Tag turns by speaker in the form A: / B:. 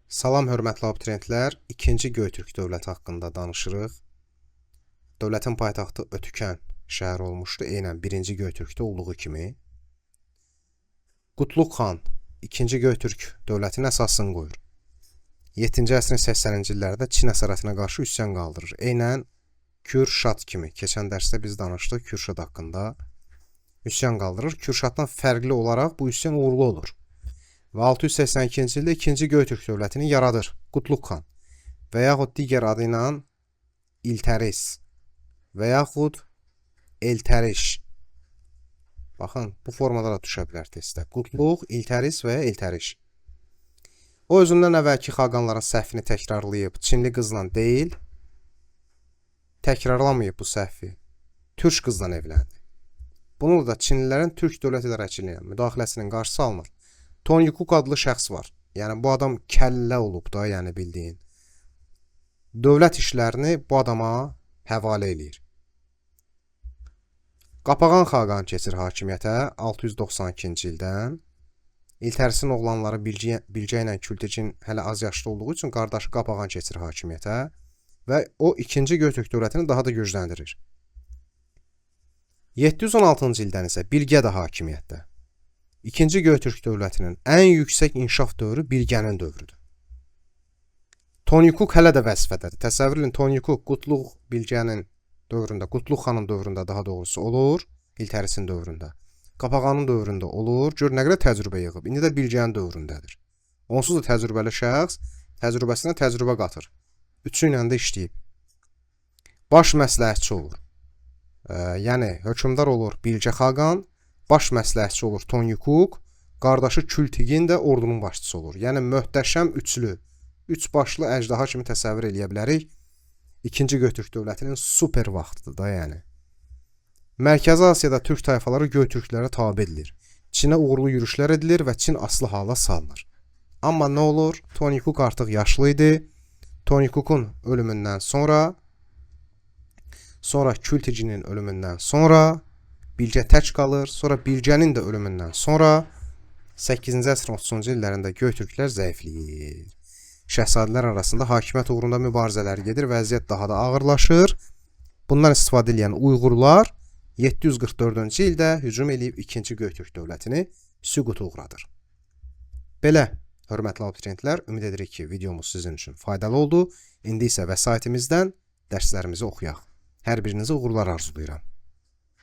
A: Salam hörmətli abituriyentlər, İkinci Göytürk dövləti haqqında danışırıq. Dövlətin paytaxtı Ötükən şəhəri olmuşdu, eynən birinci Göytürkdə olduğu kimi. Qutluq xan İkinci Göytürk dövlətinin əsasını qoyur. 7-ci əsrin 80-ci illərində Çin əsarətinə qarşı üsyan qaldırır. Eynən Kürşad kimi. Keçən dərsdə biz danışdıq Kürşad haqqında. Üsyan qaldırır. Kürşaddan fərqli olaraq bu üsyan uğurlu olur. Və 682-ci ildə İkinci Göytürk dövlətini yaradır Qutluq xan və yaxud digər adı ilə İltəris və yaxud Eltəriş. Baxın, bu formada da düşə bilər testdə. Qutluq, İltəris və ya Eltəriş. O özündən əvvəlki xaqanların səhvini təkrarlayıb Çinli qızla deyil, təkrarlamayıb bu səhvi. Türk qızla evləndi. Bununla da Çinlilərin Türk dövlət idarəçiliyinə müdaxiləsinin qarşısı alınır. Tonyukuk adlı şəxs var. Yəni bu adam kəllə olub da, yəni bildiyin. Dövlət işlərini bu adama həvalə eləyir. Qapağan xaqan keçir hakimiyyətə 692-ci ildən. İltərisin oğlanları Bilgə ilə Kültekin hələ az yaşlı olduğu üçün qardaşı Qapağan keçir hakimiyyətə və o ikinci Göytürk dövlətini daha da gücləndirir. 716-cı ildən isə Bilgə də hakimiyyətdə. İkinci Göytürk dövlətinin ən yüksək inkişaf dövrü Bilgənin dövrüdür. Tonyukuk hələ də vəzifədədir. Təsəvvür edin, Tonyukuk Qutluq Bilgənin dövründə, Qutluq xanın dövründə daha doğrusu olur, İltərisin dövründə. Qapağanın dövründə olur. Gör nə qədər təcrübə yığıb. İndi də Bilgənin dövründədir. Onsuz da təcrübəli şəxs təcrübəsinə təcrübə qatır. Üçü ilə də işləyib. Baş məsləhətçi olur. Yəni hökmdar olur Bilgə xaqan, baş məsləhətçi olur Tonyukuk, qardaşı Kültigin də ordunun başçısı olur. Yəni möhtəşəm üçlü, üç başlı əjdaha kimi təsəvvür eləyə bilərik. İkinci Göytürk dövlətinin super vaxtıdır da, yəni. Mərkəzi Asiyada türk tayfaları Göytürklərə tabe edilir. Çinə uğurlu yürüşlər edilir və Çin asılı hala salınır. Amma nə olur? Tonyukuk artıq yaşlı idi. Tonyukukun ölümündən sonra, Kültiginin ölümündən sonra Bilgə tək qalır. Sonra Bilgənin də ölümündən sonra 8-ci əsrin 30-cu illərində Göytürklər zəifləyir. Şəhzadələr arasında hakimiyyət uğrunda mübarizələr gedir, vəziyyət daha da ağırlaşır. Bundan istifadə edən Uyğurlar 744-cü ildə hücum eləyib ikinci Göytürk dövlətini süquta uğradır. Belə, hörmətli abituriyentlər, ümid edirik ki, videomuz sizin üçün faydalı oldu. İndi isə vəsaitimizdən dərslərimizi oxuyaq. Hər birinizə uğurlar arzulayıram.